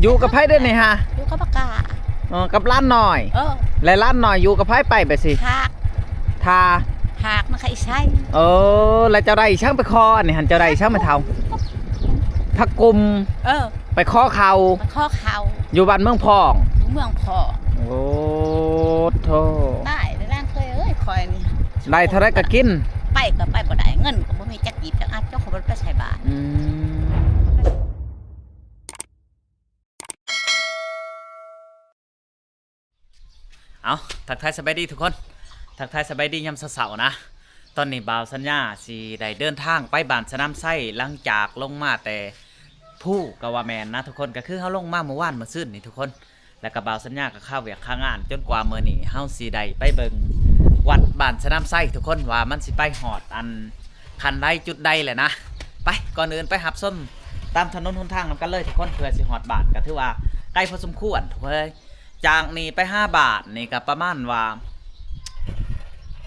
ຢູ່ກັບໃຜເດ້ນີ້ຫະ? ຢູ່ກັບບັກກາ. ເອີ ກັບຫຼານນ້ອຍ. ເອີ ແລະຫຼານນ້ອຍຢູ່ກັບໃຜໄປແບບຊີ້? ຫາກ ຖ້າ ຫາກນະ ໄຄໄຊ. ເອີ ແລະເຈົ້າໄດ້ອີ່ຫຍັງໄປຂໍອັນນີ້ຫັ້ນ? ເຈົ້າໄດ້ອີ່ຫຍັງໄປເຖົ້າ? ຜັກກຸມ. ເອີ ໄປຂໍເຂົ້າ. ໄປຂໍເຂົ້າ. ຢູ່ບ້ານເມືອງພອງ. ຢູ່ເມືອງພອງ. ໂອ້ໂທ້ ຕາຍແລ້ວຫຼານເຂີຍເອີຍ ຂ້ອຍນີ້ ໄດ້ເທົ່າໃດກໍກິນ. ໄປກໍໄປບໍ່ໄດ້ ເງິນກໍບໍ່ມີຈັກກີບຈັກອັດ ເຈົ້າຂອງບໍ່ໄດ້ໄປໃສ່ບາດ. ອືມ ເອົາ ທັກທາຍສະບາຍດີທຸກຄົນ ທັກທາຍສະບາຍດີຍາມເຊົ້າໆນະ. ຕອນນີ້ບ່າວສັນຍາຊິໄດ້ເດີນທາງໄປບ້ານສະໜາມໄຊ ຫຼັງຈາກລົງມາແຕ່ພູກໍວ່າແມ່ນນະທຸກຄົນ ກໍຄືເຮົາລົງມາມື້ວານມື້ຊືນນີ້ທຸກຄົນ. ແລ້ວກໍບ່າວສັນຍາກໍຄາວຽກຄາງານ ຈົນກວ່າມື້ນີ້ເຮົາຊິໄດ້ໄປເບິ່ງວັດບ້ານສະໜາມໄຊທຸກຄົນ ວ່າມັນຊິໄປຮອດອັນ ຂັ້ນໃດຈຸດໃດແຫຼະນະ. ໄປ ກ່ອນອື່ນໄປຮັບຊົມຕາມຖະໜົນຫົນທາງນຳກັນເລີຍທຸກຄົນ ເພື່ອຊິຮອດບ້ານ ກໍຖືວ່າໄກພໍສົມຄວນທຸກຄົນເອີຍ. ຈາກນີ້ໄປຫາບ້ານນີ້ກໍປະມານວ່າ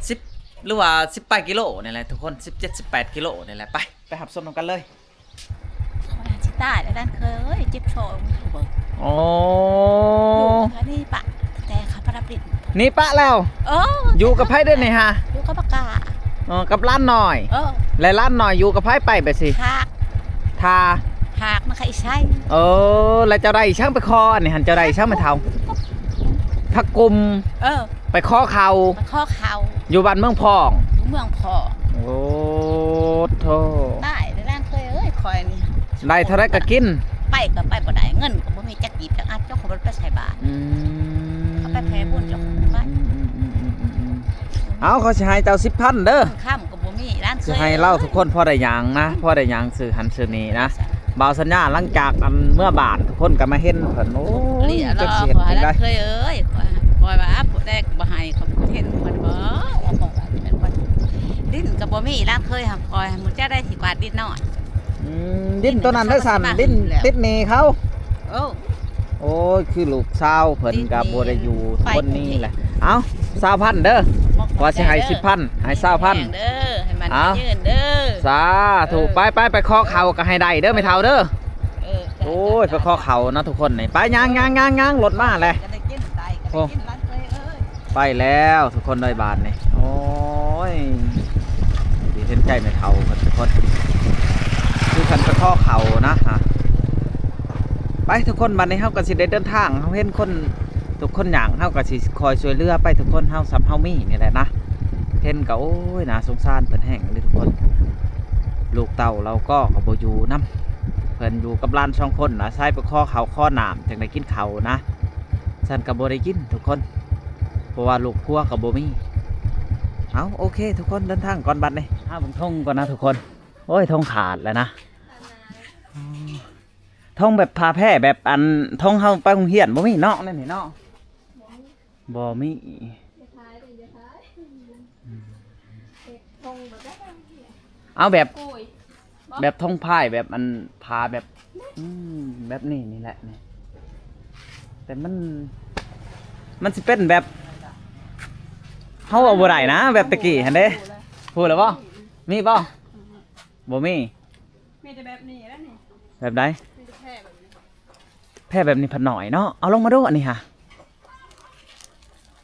ສິບ ຫຼືວ່າສິບປາຍກິໂລນີ້ແຫຼະທຸກຄົນ ສິບເຈັດ ສິບແປດກິໂລນີ້ແຫຼະ. ໄປ ໄປຮັບຊົມນຳກັນເລີຍ. ຂ້ອຍຊິຕາຍແລ້ວຫຼານເຂີຍເອີຍ ເຈັບຄໍຢູ່ເບິ່ງ. ໂອ້ ລູກເຂົານີ້ປະ ແຕ່ເຂົາປະດັບດິນ. ນີ້ປະແລ້ວ. ເອີ ຢູ່ກັບໃຜເດ້ນີ້ຫະ? ຢູ່ກັບບັກກາ. ເອີ ກັບຫຼານນ້ອຍ. ເອີ ແລະຫຼານນ້ອຍຢູ່ກັບໃຜໄປແບບຊີ້? ຫາກ ຖ້າ ຫາກນະ ໄຄໄຊ. ເອີ ແລະເຈົ້າໄດ້ອີ່ຫຍັງໄປຂໍອັນນີ້ຫັ້ນ? ເຈົ້າໄດ້ອີ່ຫຍັງໄປເຖົ້າ? ຜັກກຸມ. ເອີ ໄປຂໍເຂົ້າ. ໄປຂໍເຂົ້າ. ຢູ່ບ້ານເມືອງພອງ. ຢູ່ເມືອງພອງ. ໂອ້ໂທ້ ຕາຍແລ້ວຫຼານເຂີຍເອີຍ ຂ້ອຍນີ້ ໄດ້ເທົ່າໃດກໍກິນ. ໄປກໍໄປບໍ່ໄດ້ ເງິນກໍບໍ່ມີຈັກກີບຈັກອັດ ເຈົ້າຂອງບໍ່ໄດ້ໄປໃສ່ບາດ. ອືມ ເຂົາໄປແຜ່ບຸນ ເຈົ້າຂອງໄປ. ອືມໆໆໆໆ ເອົາ ເຂົາຊິໃຫ້ເຈົ້າສິບພັນເດີ. ຄຳກໍບໍ່ມີຫຼານເຂີຍ ຊິໃຫ້ລາວທຸກຄົນພໍໄດ້ຫຍັງນະ ພໍໄດ້ຫຍັງຊື້ຫັ້ນຊື້ນີ້ນະ. ບ່າວສັນຍາຫຼັງຈາກອັນເມືອບ້ານ ທຸກຄົນກໍມາເຫັນເພິ່ນ ໂອ້ຍ ຈັກຊິເຮັດຈັ່ງໃດ. ເຂີຍເອີຍ ຂ້ອຍວ່າຜູ້ໃດບໍ່ໃຫ້ ຂ້ອຍເຫັນເພິ່ນບໍ່ ວ່າຂ້ອຍວ່າແມ່ນບໍ່ ດິນກໍບໍ່ມີ ຫຼານເຂີຍຫາຂ້ອຍ ໝູ່ເຈົ້າໄດ້ຊິກວາດດິນນ້ອຍ. ອືມ ດິນໂຕນັ້ນໄດ້ຊັ້ນ ດິນຕິດໜີ້ເຂົາ. ໂອ້ ໂອ້ຍ ຄືລູກສາວເພິ່ນກໍບໍ່ໄດ້ຢູ່ ຄົນນີ້ແຫຼະ. ເອົາ ຊາວພັນເດີ ວ່າຊິໃຫ້ສິບພັນ ໃຫ້ຊາວພັນເດີ ໃຫ້ມັນຍືນເດີ. ສາທຸ ໄປໆ ໄປຂໍເຂົ້າກໍໃຫ້ໄດ້ເດີ ແມ່ເຖົ້າເດີ. ໂອ້ຍ ໄປຂໍເຂົ້າເນາະທຸກຄົນນີ້ ໄປ ຍ່າງໆໆໆ ລົດມາແຫຼະ. ໂອ້ ໄປແລ້ວທຸກຄົນເອີຍ ບາດນີ້ ໂອ້ຍ ດີເຫັນໃຈແມ່ເຖົ້າເພິ່ນທຸກຄົນ ຄືເພິ່ນໄປຂໍເຂົ້ານະ. ໄປທຸກຄົນ ບາດນີ້ເຮົາກໍຊິໄດ້ເດີນທາງ ເຮົາເຫັນຄົນທຸກຄົນຍາກ ເຮົາກໍຊິຄອຍຊ່ວຍເຫຼືອໄປທຸກຄົນ ເຮົາສ່ຳເຮົາມີນີ້ແຫຼະນະ. ເຫັນກໍ ໂອ້ຍ ໜ້າສົງສານເພິ່ນແຮງເລີຍທຸກຄົນ ລູກເຕົ້າລາວກໍ ກໍບໍ່ຢູ່ນຳ ເພິ່ນຢູ່ກັບຫຼານສອງຄົນ ອາໄສໄປຂໍເຂົ້າຂໍນ້ຳ ຈັ່ງໄດ້ກິນເຂົ້ານະ. ຊັ້ນກໍບໍ່ໄດ້ກິນທຸກຄົນ ເພາະວ່າລູກຄົວກໍບໍ່ມີ. ເອົາ ໂອເຄທຸກຄົນ ເດີນທາງກ່ອນບັດນີ້ ຫາເບິ່ງທົ່ງກ່ອນນະທຸກຄົນ. ໂອ້ຍ ທົ່ງຂາດແລ້ວນະ ທົ່ງແບບຜ້າແພ ແບບອັນ ທົ່ງເຮົາໄປໂຮງຮຽນບໍ່ມີເນາະ ແນວນີ້ເນາະ ບໍ່ມີ. ເອົາແບບ ແບບທົ່ງພາຍ ແບບອັນ ຜ້າແບບ ອືມ ແບບນີ້ນີ້ແຫຼະນີ້ ແຕ່ມັນ ມັນຊິເປັນແບບ ເຮົາເອົາບໍ່ໄດ້ນະ ແບບຕະກີ້ຫັ້ນເດ້. ຮູ້ແລ້ວບໍ່? ມີບໍ່? ບໍ່ມີ. ມີແຕ່ແບບນີ້ແຫຼະນີ້. ແບບໃດ? ມີແຕ່ແພແບບນີ້ ແພແບບນີ້ພັດໜ້ອຍເນາະ. ເອົາລົງມາດູອັນນີ້ຫາ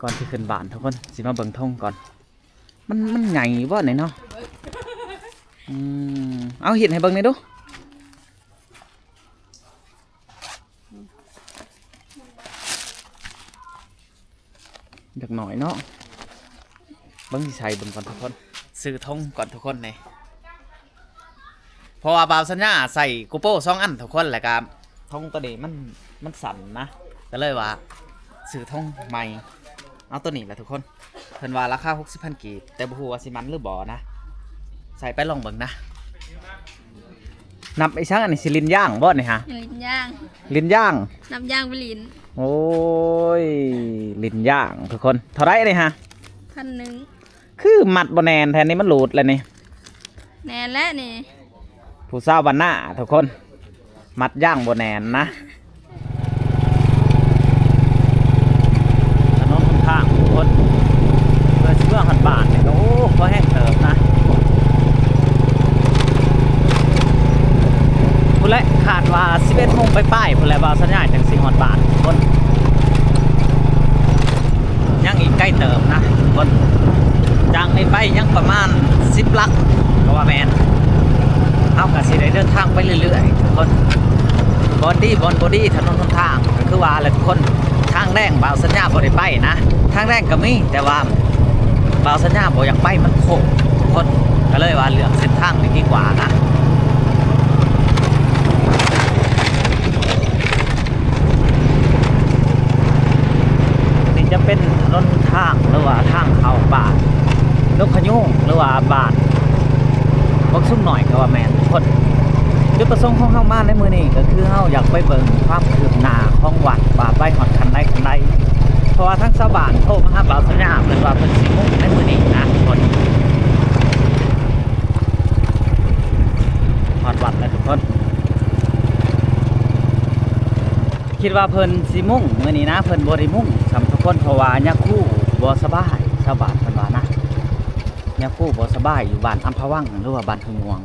ກ່ອນຊິຂຶ້ນບ້ານທຸກຄົນ ຊິມາເບິ່ງທົ່ງກ່ອນ. ມັນ ມັນໃຫຍ່ຢູ່ບໍ່ນີ້ເນາະ? ອືມ ເອົາ ຮີດໃຫ້ເບິ່ງແດ່ດູ. ຈັກໜ້ອຍເນາະ ເບິ່ງຊິໃສ່ເບິ່ງກ່ອນທຸກຄົນ ຊື້ທົ່ງກ່ອນທຸກຄົນນີ້ ເພາະວ່າບ່າວສັນຍາໃສ່ໂກໂປສອງອັນທຸກຄົນ ແລ້ວກະ ທົ່ງໂຕນີ້ມັນ ມັນສັ້ນນະ ກໍເລີຍວ່າຊື້ທົ່ງໃໝ່. ເອົາໂຕນີ້ແຫຼະທຸກຄົນ ເພິ່ນວ່າລາຄາຫົກສິບພັນກີບ ແຕ່ບໍ່ຮູ້ວ່າຊິໝັ້ນຫຼືບໍ່ນະ ໃສ່ໄປລອງເບິ່ງນະ. ນັບອີ່ຫຍັງອັນນີ້ ຊິຫຼິ້ນຢາງບໍ່ນີ້ຫາ? ຫຼິ້ນຢາງ ຫຼິ້ນຢາງ ນັບຢາງໄປຫຼິ້ນ. ໂອ້ຍ ຫຼິ້ນຢາງທຸກຄົນ ເທົ່າໃດນີ້ຫາ? ພັນໜຶ່ງ. ຄືມັດບໍ່ແໜ້ນແທ້ນີ້ ມັນຫຼຸດແລ້ວນີ້. ແໜ້ນແລ້ວນີ້ ຜູ້ສາວບ້ານນາທຸກຄົນ ມັດຢາງບໍ່ແໜ້ນນະ. ຖະໜົນຫົນທາງທຸກຄົນ ເພື່ອຊິເມືອຮອດບ້ານນີ້ກໍ ໂອ້ ພໍແຮງເຕີບນະ. ພຸ້ນແຫຼະ ຄາດວ່າສິບເອັດໂມງປາຍໆ ພຸ້ນແຫຼະ ບ່າວສັນຍາຈັ່ງ ບໍ່ດີຖະໜົນຫົນທາງ ກໍຄືວ່າແຫຼະທຸກຄົນ ທາງແດງບ່າວສັນຍາບໍ່ໄດ້ໄປນະ ທາງແດງກໍມີ ແຕ່ວ່າບ່າວສັນຍາບໍ່ຢາກໄປ ມັນໂຄ້ງທຸກຄົນ ກໍເລີຍວ່າເລືອກເສັ້ນທາງນີ້ດີກວ່ານະ. ນີ້ຈະເປັນຖະໜົນທາງ ຫຼືວ່າທາງເຂົ້າບ້ານດົງຂະຍູງ ຫຼືວ່າບ້ານບັກຊຸມນ້ອຍກໍວ່າແມ່ນທຸກຄົນ. ຈຸດປະສົງຂອງເຮົາມາໃນມື້ນີ້ ກໍຄືເຮົາຢາກໄປເບິ່ງຄວາມຄືບໜ້າຂອງວັດ ວ່າໄປຮອດຂັ້ນໃດຂັ້ນໃດ ເພາະວ່າທາງຊາວບ້ານໂທມາຫາບ່າວສັນຍາ ເພິ່ນວ່າເພິ່ນຊິມຸງໃນມື້ນີ້ນະທຸກຄົນ. ຮອດວັດແລ້ວທຸກຄົນ. ຄິດວ່າເພິ່ນຊິມຸງມື້ນີ້ນະ ເພິ່ນບໍ່ໄດ້ມຸງຊ້ຳທຸກຄົນ ເພາະວ່າຍາຄູບໍ່ສະບາຍ ຊາວບ້ານເພິ່ນວ່ານະ ຍາຄູບໍ່ສະບາຍຢູ່ບ້ານອຳພະວັງ ຫຼືວ່າບ້ານຫ້ວຍມ່ວງ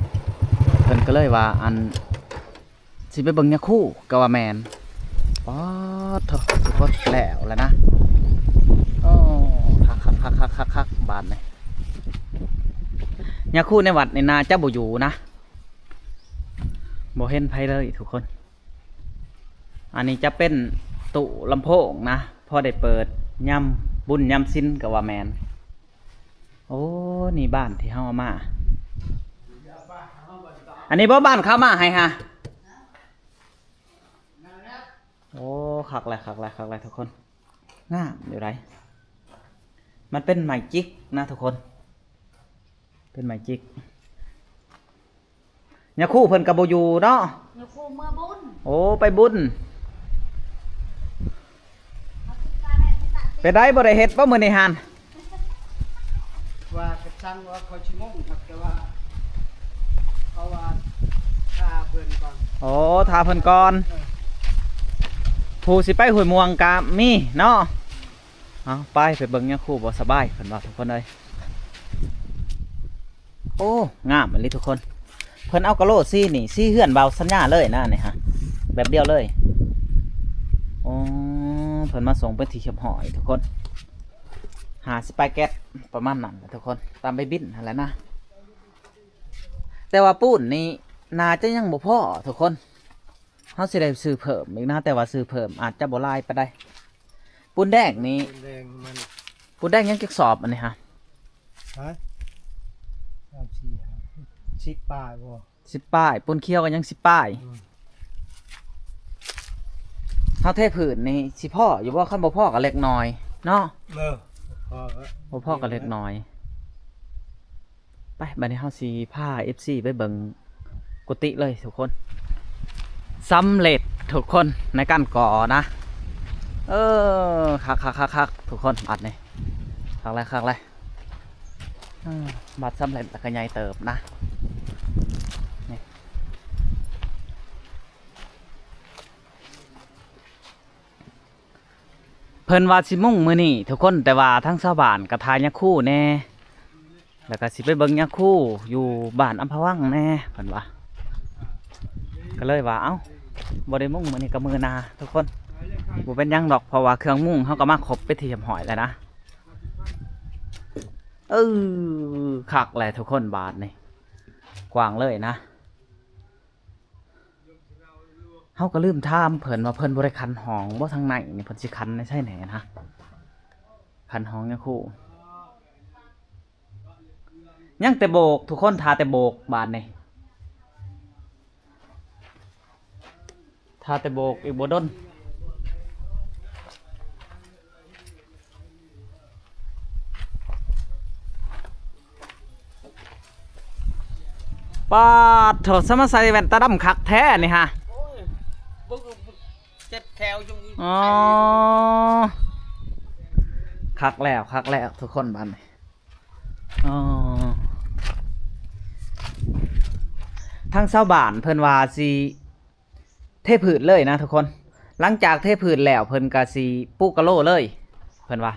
ເພິ່ນກໍເລີຍວ່າ ອັນ ຊິໄປເບິ່ງຍາຄູກໍວ່າແມ່ນ. ປາດໂທ້ ທຸກຄົນ ແລ້ວແຫຼະນະ. ໂອ້ ຄັກໆໆໆໆ ບາດນີ້ ຍາຄູໃນວັດນີ້ໜ້າຈະບໍ່ຢູ່ນະ ບໍ່ເຫັນໃຜເລີຍທຸກຄົນ. ອັນນີ້ຈະເປັນຕູ້ລຳໂພງນະ ພໍໄດ້ເປີດຍາມບຸນຍາມສິນກໍວ່າແມ່ນ. ໂອ້ ນີ້ບ້ານທີ່ເຮົາເອົາມາ ອັນນີ້ບໍ່ ບ້ານເຂົາມາໃຫ້ຫາ? ໂອ້ ຄັກແຫຼະ ຄັກແຫຼະ ຄັກແຫຼະທຸກຄົນ ງາມຢູ່ໃດ໋. ມັນເປັນໄມ້ຈິກນະທຸກຄົນ ເປັນໄມ້ຈິກ. ຍາຄູເພິ່ນກໍບໍ່ຢູ່ເນາະ ຍາຄູເມືອບຸນ. ໂອ້ ໄປບຸນ. ເປັນໃດ ບໍ່ໄດ້ເຮັດບໍ່ມື້ນີ້ຫັ້ນ? ວ່າກະສັ່ງວ່າເຂົາຊິມຸງ ແຕ່ວ່າເຂົາວ່າຖ້າເພິ່ນກ່ອນ. ໂອ້ ຖ້າເພິ່ນກ່ອນ. ເອີ ຜູ້ຊິໄປຫ້ວຍມ່ວງກະມີເນາະ. ເອົາ ໄປ ໄປເບິ່ງຍາຄູບໍ່ສະບາຍ ເພິ່ນວ່າທຸກຄົນເອີຍ. ໂອ້ ງາມອີ່ຫຼີທຸກຄົນ ເພິ່ນເອົາກະໂຫຼສີນີ້ ສີເຮືອນບ່າວສັນຍາເລີຍນະ ນີ້ຮະ ແບບດຽວເລີຍ. ໂອ້ ເພິ່ນມາສົ່ງເປັນທີ່ຮຽບຮ້ອຍທຸກຄົນ ຫ້າສິບປາຍແກັດ ປະມານນັ້ນແຫຼະທຸກຄົນ ຕາມໃບບິນຫັ້ນແຫຼະນະ. ແຕ່ວ່າປູນນີ້ໜ້າຈະຍັງບໍ່ພໍທຸກຄົນ ເຮົາຊິໄດ້ຊື້ເພີ່ມອີກນະ ແຕ່ວ່າຊື້ເພີ່ມອາດຈະບໍ່ຫຼາຍປານໃດ. ປູນແດງນີ້ ປູນແດງມັນ ປູນແດງຍັງຈັກສອບອັນນີ້ຫະ? ຮະ? ສາມ ສີ່ ຫ້າ ສິບປາຍບໍ່? ສິບປາຍ. ປູນຂຽວກໍຍັງສິບປາຍ. ອືມ ເຮົາເທພື້ນນີ້ຊິພໍຢູ່ບໍ່? ຄັນບໍ່ພໍກໍເລັກນ້ອຍເນາະ. ເອີ ບໍ່ພໍກໍເລັກນ້ອຍ. ໄປ ບາດນີ້ເຮົາຊິພາເອັຟຊີໄປເບິ່ງກຸຕິເລີຍທຸກຄົນ. ສຳເລັດທຸກຄົນ ໃນການກໍ່ນະ. ເອີ ຄັກໆໆໆ ທຸກຄົນ ບາດນີ້ ຄັກແລ້ວ ຄັກແລ້ວ. ເອີ ບາດສຳເລັດແລ້ວກໍໃຫຍ່ເຕີບນະ ນີ້. ເພິ່ນວ່າຊິມຸງມື້ນີ້ທຸກຄົນ ແຕ່ວ່າທາງຊາວບ້ານກໍຖ່າຍຍາຄູແດ່ ແລ້ວກໍຊິໄປເບິ່ງຍາຄູຢູ່ບ້ານອຳພະວັງແດ່ ເພິ່ນວ່າ. ກໍເລີຍວ່າ ເອົ້າ ບໍ່ໄດ້ມຸງມື້ນີ້ກໍມື້ໜ້າທຸກຄົນ. ບໍ່ເປັນຫຍັງດອກ ເພາະວ່າເຄື່ອງມຸງເຮົາກໍມາຄົບເປັນທີ່ຮຽບຮ້ອຍແລ້ວນະ. ເອີ ຄັກແຫຼະທຸກຄົນ ບາດນີ້ ກວ້າງເລີຍນະ. ເຮົາກໍລືມຖາມເພິ່ນວ່າເພິ່ນບໍ່ໄດ້ຂັນຫ້ອງບໍ່ ທາງໃນນີ້ເພິ່ນຊິຂັນໃນໃສແດ່ນະ ຂັນຫ້ອງຍາຄູ. ຍັງແຕ່ໂບກທຸກຄົນ ຖ້າແຕ່ໂບກບາດນີ້ ຖ້າແຕ່ໂບກອີກບໍ່ດົນ. ປາດໂທ້ ສະມາໃສ່ແວ່ນຕາດຳຄັກແທ້ນີ້ຫະ. ໂອ້ຍ ເຈັບແຂ້ວຢູ່. ອໍ ຄັກແລ້ວ ຄັກແລ້ວທຸກຄົນ ບາດນີ້. ອໍ ທາງຊາວບ້ານເພິ່ນວ່າຊິ ເທພື້ນເລີຍນະທຸກຄົນ. ຫຼັງຈາກເທພື້ນແລ້ວ ເພິ່ນກະຊິປູກກະໂລເລີຍ ເພິ່ນວ່າ.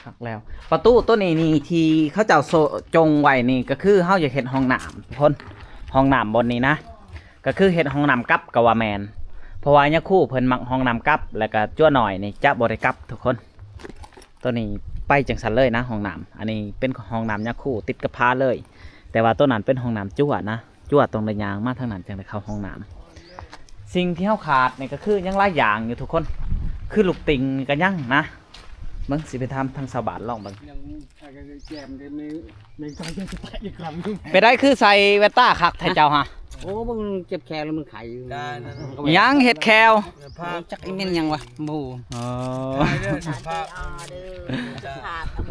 ຄັກແລ້ວ. ປະຕູໂຕນີ້ນີ້ ທີ່ເຂົາເຈົ້າໂຊະ ຈົ່ງໄວ້ນີ້ ກະຄືເຮົາຢາກເຮັດຫ້ອງນ້ຳທຸກຄົນ. ຫ້ອງນ້ຳບ່ອນນີ້ນະ ກະຄືເຮັດຫ້ອງນ້ຳກັບກະວ່າແມ່ນ ເພາະວ່າຍາຄູເພິ່ນມັກຫ້ອງນ້ຳກັບ ແລ້ວກະຈົວໜ້ອຍນີ້ຈະບໍ່ໄດ້ກັບທຸກຄົນ. ໂຕນີ້ໄປຈັ່ງຊັ້ນເລີຍນະ ຫ້ອງນ້ຳ. ອັນນີ້ເປັນຫ້ອງນ້ຳຍາຄູຕິດກັບຜາເລີຍ. ແຕ່ວ່າໂຕນັ້ນເປັນຫ້ອງນ້ຳຈົວນະ, ຈົວຕ້ອງໄດ້ຍ່າງມາທາງນັ້ນຈັ່ງໄດ້ເຂົ້າຫ້ອງນ້ຳ. ສິ່ງທີ່ເຮົາຂາດນີ້ກໍຄືຍັງຫຼາຍຢ່າງຢູ່ທຸກຄົນ, ຄືລູກຕິ່ງນີ້ກໍຍັງນະ. ເບິ່ງ ຊິໄປຖາມທາງຊາວບ້ານລອງເບິ່ງ. ຍັງ ແຈມໄດ້ ແມ່ນ ແມ່ນ ໄປໄດ້ຄືໃສ່ແວ່ນຕາຄັກແທ້ເຈົ້າຫະ? ໂອ້ ເບິ່ງເຈັບແຂນແລ້ວມັນໄຂ້ຢູ່. ຍັງເຮັດແຂ້ວ. ຈັກອີແມ່ນຫຍັງວະ ບໍ່ຮູ້. ເອີ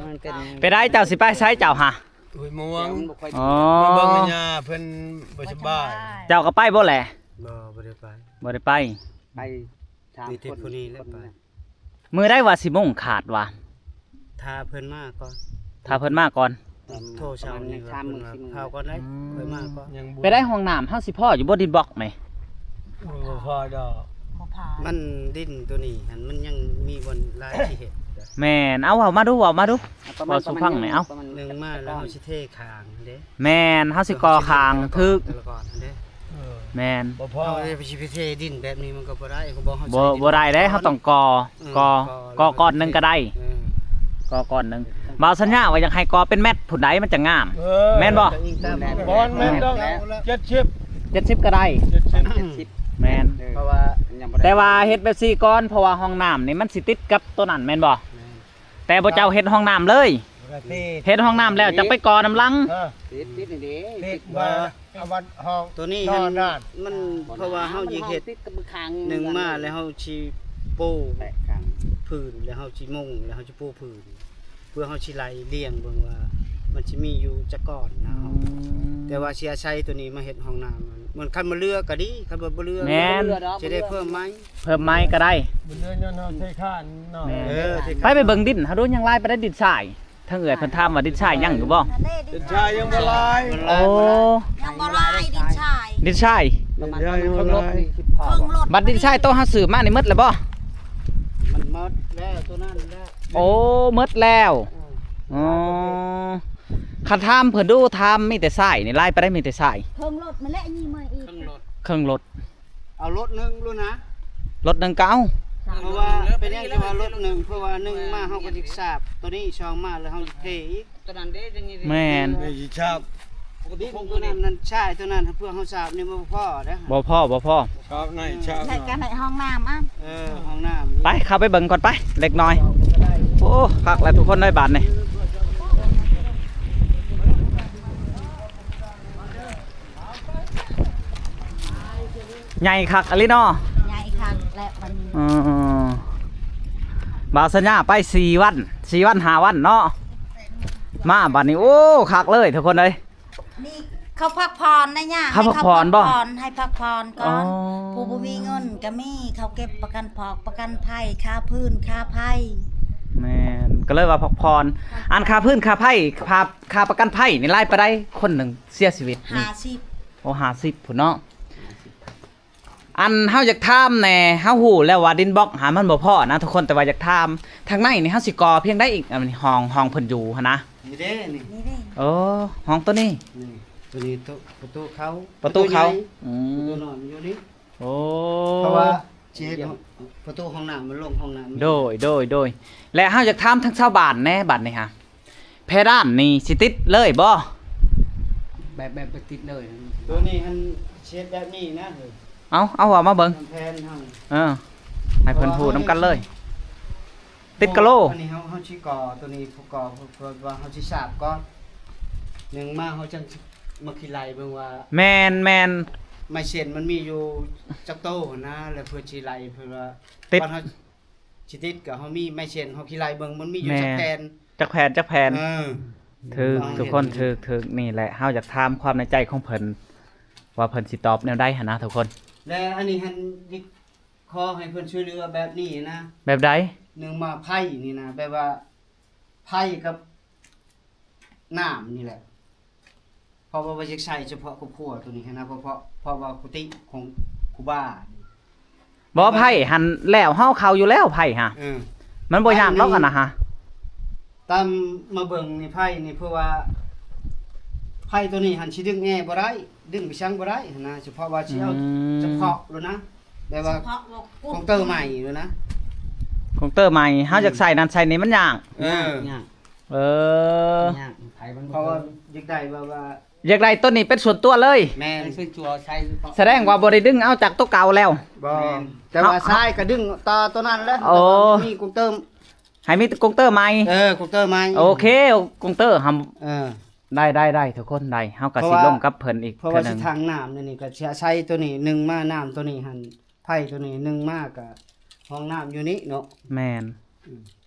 ມັນເປັນ ໄປໄດ້ ເຈົ້າຊິໄປໃສເຈົ້າຫະ? ຫ້ວຍມ່ວງ. ອໍ ມາເບິ່ງແມ່ຍ່າເພິ່ນບໍ່ສະບາຍ. ເຈົ້າກໍໄປບໍ່ແຫຼະ? ບໍ່ ບໍ່ໄດ້ໄປ. ບໍ່ໄດ້ໄປ. ໄປສາມຄົນ ມີແຕ່ຜູ້ນີ້ແຫຼະໄປ. ມື້ໃດວ່າຊິມຸງຂາດວ່າ? ຖ້າເພິ່ນມາກ່ອນ. ຖ້າເພິ່ນມາກ່ອນ. ໂທເຊົ້ານີ້ວ່າເພິ່ນວ່າ ພາວກ່ອນໄດ໋ ອືມ ຄ່ອຍມາກ່ອນ. ໄປໄດ້ຫ້ອງນ້ຳ ເຮົາຊິພໍຢູ່ບໍ່ ດິນບລັອກນີ້? ໂອ້ຍ ບໍ່ພໍດອກ. ບໍ່ຜ່ານ. ມັນດິນໂຕນີ້ຫັ້ນ ມັນຍັງມີບ່ອນຫຼາຍຊິເຮັດ. ແມ່ນ. ເອົາ ເວົ້າມາດູ ເວົ້າມາດູ ເວົ້າສູ່ຟັງແດ່. ເອົາ ໜຶ່ງມາແລ້ວເຮົາຊິເທຂ້າງເດ້. ແມ່ນ. ເຮົາຊິກໍ່ຂ້າງຖືກ. ແມ່ນ. ບໍ່ພໍ. ເຮົາຊິໄປເທດິນແບບນີ້ມັນກໍບໍ່ໄດ້. ບໍ່ ບໍ່ໄດ້ເດ້. ເຮົາຕ້ອງກໍ່ ເອີ ກໍ່ ກໍ່ກ້ອນໜຶ່ງກໍໄດ້. ເອີ ກໍ່ກ້ອນໜຶ່ງ. ບ່າວສັນຍາວ່າຢາກໃຫ້ກໍ່ເປັນແມັດພຸ້ນໃດ ມັນຈະງາມ. ເອີ ແມ່ນບໍ່? ບໍ່ແມ່ນດອກ. ເຈັດສິບ ເຈັດສິບກໍໄດ້. ເຈັດສິບ ແມ່ນ. ເອີ ເພາະວ່າ ແຕ່ວ່າເຮັດແບບຊີ້ກ່ອນ ເພາະວ່າຫ້ອງນ້ຳນີ້ມັນຊິຕິດກັບໂຕນັ້ນແມ່ນບໍ່? ແມ່ນ. ແຕ່ບໍ່ເຈົ້າເຮັດຫ້ອງນ້ຳເລີຍ. ເຮັດຫ້ອງນ້ຳແລ້ວຈັ່ງໄປກໍ່ນຳຫຼັງ. ເອີ ຕິດ ຕິດນີ້ເດ້. ຕິດວ່າ ເອົາວັດຫ້ອງ ໂຕນີ້ຫັ້ນ ມັນ ເພາະວ່າເຮົາຢາກເຮັດ ໜຶ່ງມາແລ້ວເຮົາຊິປູພື້ນ ແລ້ວເຮົາຊິມຸງ ແລ້ວເຮົາຊິປູພື້ນ ເພື່ອເຮົາຊິໄລ່ລຽງເບິ່ງວ່າມັນຊິມີຢູ່ຈັກກ້ອນນະ. ອືມ ແຕ່ວ່າຊິອາໄສໂຕນີ້ມາເຮັດຫ້ອງນ້ຳ. ມັນຄັນບໍ່ເຫຼືອກໍດີ ຄັນບໍ່ ບໍ່ເຫຼືອ ແມ່ນ ຊິໄດ້ເພີ່ມໃໝ່. ເພີ່ມໃໝ່ກໍໄດ້. ບໍ່ເຫຼືອຍ້ອນເຮົາເທຄານເນາະ. ແມ່ນ. ເອີ ເທຄານ. ໄປ ໄປເບິ່ງດິນຫາດູ ຍັງຫຼາຍປານໃດ ດິນຊາຍ. ທາງເອື້ອຍເພິ່ນຖາມວ່າດິນຊາຍຍັງຢູ່ບໍ່? ດິນຊາຍຍັງບໍ່ຫຼາຍ. ໂອ້ ຍັງບໍ່ຫຼາຍດິນຊາຍ. ດິນຊາຍ ດິນຊາຍຍັງບໍ່ຫຼາຍ. ເຄິ່ງລົດ. ບັດດິນຊາຍໂຕເຮົາຊື້ມານີ້ໝົດແລ້ວບໍ່? ມັນໝົດແລ້ວ ໂຕນັ້ນແຫຼະ. ໂອ້ ໝົດແລ້ວ. ເອີ ອໍ ຄັນຖາມເພິ່ນດູ ຖາມມີແຕ່ຊາຍນີ້ ຫຼາຍປານໃດ ມີແຕ່ຊາຍ? ເຄິ່ງລົດ ມັນແຫຼະ ຍັງມາອີກ ເຄິ່ງລົດ. ເຄິ່ງລົດ. ເອົາລົດໜຶ່ງໂລດນະ. ລົດໜຶ່ງກໍເອົາ. ເພາະວ່າເປັນຫຍັງຈະວ່າລົດໜຶ່ງ ເພາະວ່າໜຶ່ງມາເຮົາກໍຊິສາບໂຕນີ້ ສອງມາແລ້ວເຮົາຊິເທອີກ. ໂຕນັ້ນເດ້ ແມ່ນ ໄດ້ຊິສາບ. ດິນໂຕນັ້ນ ນັ້ນຊາຍໂຕນັ້ນ ເພື່ອເຮົາສາບນີ້ບໍ່ພໍເດ້. ບໍ່ພໍ ບໍ່ພໍ. ສາບໃນ ສາບໃນ ໃຫ້ກັນໃຫ້ຫ້ອງນ້ຳ. ເອີ ຫ້ອງນ້ຳ. ໄປ ເຂົ້າໄປເບິ່ງກ່ອນໄປ ເລັກນ້ອຍ. ໂອ້ ຄັກແລ້ວທຸກຄົນເອີຍ ບາດນີ້. ໃຫຍ່ຄັກອີ່ຫຼີເນາະ. ໃຫຍ່ຄັກແຫຼະບັດນີ້. ເອີ ບ່າວສັນຍາໄປສີ່ວັນ ສີ່ວັນຫ້າວັນເນາະ. ມາບັດນີ້ ໂອ້ ຄັກເລີຍທຸກຄົນເອີຍ. ນີ້ເຂົາພັກຜ່ອນນະຍາ. ເຂົາພັກຜ່ອນບໍ່? ໃຫ້ພັກຜ່ອນ ໃຫ້ພັກຜ່ອນກ່ອນ. ອໍ ຜູ້ບໍ່ມີເງິນກໍມີ ເຂົາເກັບປະກັນພອກປະກັນໄພ ຄ່າພື້ນຄ່າໄຟ. ແມ່ນ ກໍເລີຍວ່າພັກຜ່ອນ. ອັນຄ່າພື້ນຄ່າໄຟ ຄ່າ ຄ່າປະກັນໄພນີ້ຫຼາຍປານໃດ ຄົນໜຶ່ງເສຍຊີວິດນີ້? ຫ້າສິບ. ໂອ້ ຫ້າສິບພຸ້ນເນາະ. ອັນເຮົາຢາກຖາມແດ່ ເຮົາຮູ້ແລ້ວວ່າດິນບລັອກຫາມັນບໍ່ພໍນະທຸກຄົນ ແຕ່ວ່າຢາກຖາມ ທາງໃນນີ້ເຮົາຊິກໍ່ພຽງໃດອີກ? ອັນຫ້ອງ ຫ້ອງເພິ່ນຢູ່ຫັ້ນນະ. ນີ້ເດ້ ນີ້ ນີ້ເດ້. ໂອ້ ຫ້ອງໂຕນີ້ ນີ້ ໂຕນີ້ ປະຕູເຂົ້າ ປະຕູເຂົ້າ. ອືມ ປະຕູນ້ອຍມັນຢູ່ນີ້. ໂອ້ ເພາະວ່າຊິເຮັດປະຕູຫ້ອງນ້ຳ ມັນລົງຫ້ອງນ້ຳ. ໂດຍ ໂດຍ ໂດຍ. ແລະເຮົາຢາກຖາມທາງຊາວບ້ານແດ່ ບັດນີ້ຫາ ເພດານນີ້ຊິຕິດເລີຍບໍ່? ແບບ ແບບບໍ່ຕິດເລີຍ. ໂຕນີ້ຫັ້ນຊິເຮັດແບບນີ້ນະ. ເອົາ ເອົາ ເວົ້າມາເບິ່ງ ແຜນເຮົາ. ເອີ ໃຫ້ເພິ່ນຮູ້ນຳກັນເລີຍ. ຕິດກະໂຫຼ. ອັນນີ້ເຮົາ ເຮົາຊິກໍ່ໂຕນີ້ ເພື່ອກໍ່ ເພື່ອວ່າເຮົາຊິສາບກ່ອນ. ໜຶ່ງມາເຮົາຈັ່ງຊິມາຄິດໄລ່ເບິ່ງວ່າ ແມ່ນ ແມ່ນ ໄມ້ເສັ້ນມັນມີຢູ່ຈັກໂຕຫັ້ນນະ ແລ້ວເພື່ອຊິໄລ່ ເພື່ອວ່າ ຕິດ ເຮົາ ຊິຕິດກໍເຮົາມີໄມ້ເສັ້ນ ເຮົາຂີ້ໄລ່ເບິ່ງມັນມີຢູ່ ແມ່ນ ຈັກແຜ່ນ ຈັກແຜ່ນ ຈັກແຜ່ນ. ເອີ ຖືກ ອືມ ທຸກຄົນ ຖືກ ຖືກ. ນີ້ແຫຼະ ເຮົາຢາກຖາມຄວາມໃນໃຈຂອງເພິ່ນ ວ່າເພິ່ນຊິຕອບແນວໃດຫັ້ນນະທຸກຄົນ. ແລະອັນນີ້ຫັ້ນ ຂໍໃຫ້ເພິ່ນຊ່ວຍເຫຼືອແບບນີ້ນະ. ແບບໃດ? ໜຶ່ງມາໄຟນີ້ນະ ແບບວ່າໄຟກັບ ນ້ຳນີ້ແຫຼະ ເພາະວ່າ ວ່າຢາກໃຊ້ສະເພາະຄອບຄົວໂຕນີ້ຫັ້ນນະ ເພາະ ເພາະ ເພາະວ່າກຸຕິຂອງຄູບາ. ບໍ່ ໄຟຫັ້ນແລ້ວ ເຮົາເຂົ້າຢູ່ແລ້ວໄຟຫະ. ເອີ ມັນບໍ່ຍາກດອກອັນນະຫະ. ຕາມມາເບິ່ງນີ້ໄຟນີ້ ເພາະວ່າໄຟໂຕນີ້ຫັ້ນຊິດຶງແອບໍ່ໄດ້ ດຶງໄປສັງບໍ່ໄດ້ຫັ້ນນະ ສະເພາະວ່າຊິເອົາ ອືມ ສະເພາະໂລດນະ ແບບວ່າ ສະເພາະວ່າ ຂອງເຕີໃໝ່ໂລດນະ ຂອງເຕີໃໝ່ ເຮົາຢາກໃສ່ນັ້ນໃສ່ນີ້ມັນຍາກ. ເອີ ຍາກ ຍາກ. ເອີ ຍາກ ໄຟມັນບໍ່ ເພາະວ່າຢາກໄດ້ແບບວ່າ ຢາກໄດ້ໂຕນີ້ເປັນສ່ວນຕົວເລີຍ. ແມ່ນ. ສະແດງວ່າບໍ່ໄດ້ດຶງເອົາຈາກໂຕເກົ່າແລ້ວ. ບໍ່. ແມ່ນ. ແຕ່ວ່າ ເຮົາ ຊາຍກໍດຶງຕໍ່ໂຕນັ້ນແຫຼະ. ໂອ້. ແຕ່ວ່າມີກົງເຕີມ ໃຫ້ມີກົງເຕີໃໝ່. ເອີ ກົງເຕີໃໝ່. ໂອເຄ ກົງເຕີຫຳ. ເອີ. ໄດ້ ໄດ້ ໄດ້ ທຸກຄົນ ໄດ້. ເຮົາກໍຊິລົມກັບເພິ່ນອີກເທື່ອໜຶ່ງ. ເພາະວ່າຊິທາງນ້ຳນີ້ ນີ້ກໍຊິໃຊ້ໂຕນີ້ ໜຶ່ງມານ້ຳໂຕນີ້ຫັ້ນ ໄຟໂຕນີ້ ໜຶ່ງມາກໍຫ້ອງນ້ຳຢູ່ນີ້ເນາະ. ແມ່ນ. ອືມ